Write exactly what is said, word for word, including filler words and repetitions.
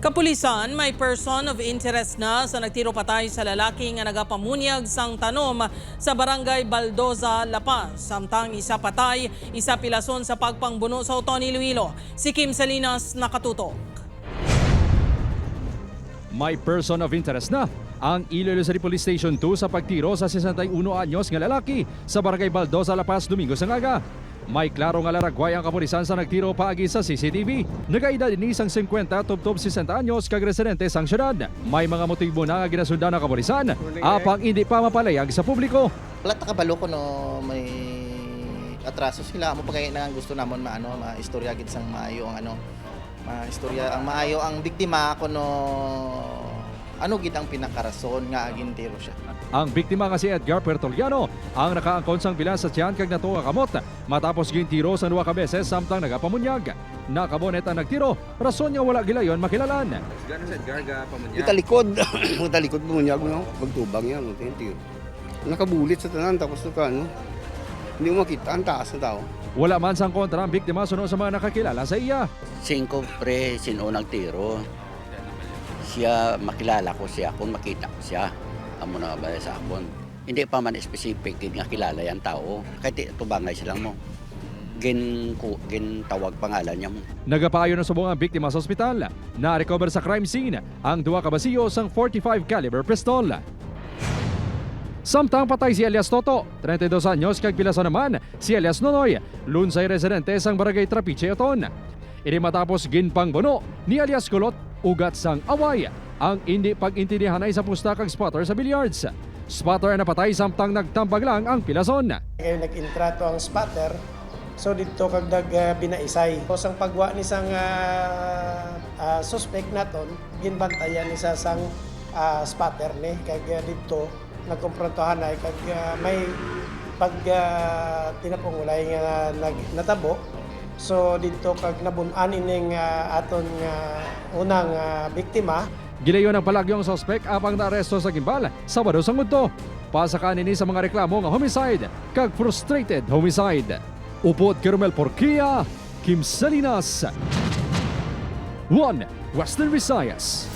Kapulisan, may person of interest na sa nagtiro patay sa lalaki nga nagapamunyag sang tanom sa Barangay Baldoza, La Paz. Samtang isa patay, isa pilason sa pagpangbuno sa Oton, Iloilo. Si Kim Salinas nakatutok. May person of interest na ang Iloilo City Police Station two sa pagtiro sa sesenta y uno anyos nga lalaki sa Barangay Baldoza, La Paz, Domingo sang aga. May klaro nga laragway ang kapulisan sa nagtiro paagi sa C C T V. Nagaedad ini sang singkwenta tubtob sesenta anyos kag residente sang syudad. May mga motibo na nga ginasundan ang kapulisan, apang indi pa mapalayag sa publiko. Wala ta kabalo kuno may atraso sila. Amo pa gani na gusto namon maano, maistorya gid sang maayo ang ano, maistorya ang maayo ang biktima kuno ano gid ang pinakarason nga gintiro siya. Ang biktima nga si Edgar Puertoliano ang nakaangkon sang bilas sa tiyan kag natuo nga kamot matapos gintiro sang duha ka beses samtang nagapamunyag. Nakabunot ang nagtiro, rason nga wala gilayon makilalan. Gana sa Edgar ga pamunyag? Italikod. Italikod mo niya, no? Magtubang yan, no? Thank you. Nakabulit sa tanan, tapos naka, ano, hindi mo makita ang taas ng tao. Wala man sang kontra ang biktima suno sa mga nakakilala sa iya. Singko pre, sin-o nagtiro. Siya, makilala ko siya, kung makita ko siya. Amo na ba sa akon. Hindi pa man specific gid nga kilala yang tao. Kay ti-, tubangay sila mo. Gin-, ku-, gintawag pangalan niya mo. Nagapaayo na subong ang biktima sa ospital. Na-recover sa crime scene ang duha ka basiyo sang forty-five caliber pistol. Samtang patay si alias Toto, treinta y dos anyos, kag pilason naman si alias Nonoy, lunsay residente sang Barangay Trapiche, Oton. Ini matapos ginpangbuno ni alias Kulot, ugat sang away ang indi pag-intindihanay sa pusta kag spotter sa billiards. Spotter ang napatay samtang nagtambag lang ang pilason. Kay nag-intra to ang spotter, so didto kag nag, ah, binaisay. So, sang pagwa ni sang, ah, ah, suspect naton, ginbantayan ni sa sang, ah, spotter ni kag, ah, didto nagkomprontahanay kag, ah, may pag, ah, tinapungulay nga nag-, natabo. So, didto kag nabun-an ining, ah, aton nga unang, ah, biktima. Gilayon ang palagyo ang suspek apang naaresto sa gimbal Sabado sang udto. Pasakaan ini sa mga reklamo nga homicide kag frustrated homicide. Upod kay Romel Porquia, Kim Salinas, One Western Visayas.